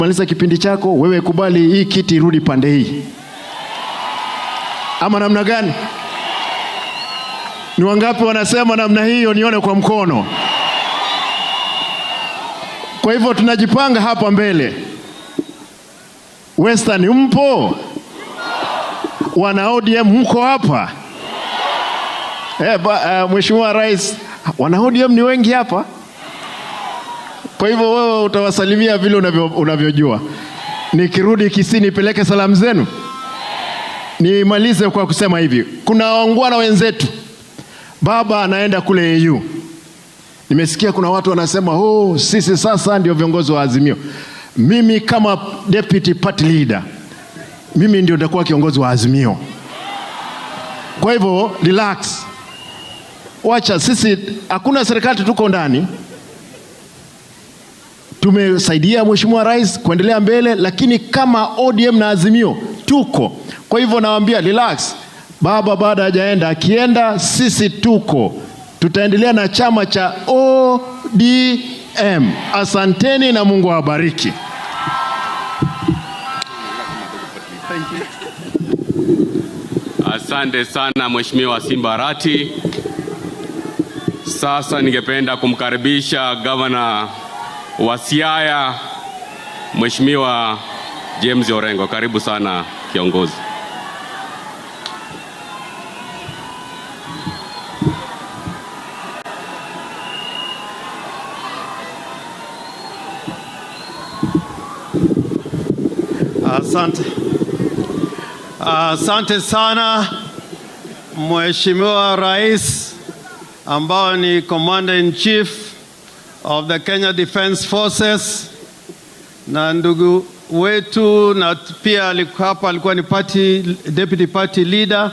Maliza kipindi chako wewe, kubali hii kiti irudi pande hii, ama namna gani? Ni wangapi wanasema namna hiyo? Nione kwa mkono. Kwa hivyo tunajipanga hapa mbele. Western mpo? Wana ODM mko hapa? Mheshimiwa Rais, wana ODM ni wengi hapa. Kwa hivyo wewe utawasalimia vile unavyojua. Nikirudi Kisii nipeleke salamu zenu. Nimalize kwa kusema hivi, kuna waungwana wenzetu, baba anaenda kule AU. Nimesikia kuna watu wanasema, oh, sisi sasa ndio viongozi wa Azimio. Mimi kama deputy party leader, mimi ndio nitakuwa kiongozi wa Azimio. Kwa hivyo relax, wacha sisi, hakuna serikali, tuko ndani tumesaidia Mheshimiwa Rais kuendelea mbele, lakini kama ODM na Azimio tuko. Kwa hivyo nawaambia relax, baba bado hajaenda, akienda sisi tuko, tutaendelea na chama cha ODM. Asanteni na Mungu awabariki. Asante sana Mheshimiwa Simba Arati. Sasa ningependa kumkaribisha Gavana wa Siaya Mheshimiwa James Orengo. Karibu sana kiongozi. Asante. Asante sana Mheshimiwa Rais ambao ni Commander in Chief of the Kenya Defence Forces na ndugu wetu na pia hapa alikuwa ni party, deputy party leader.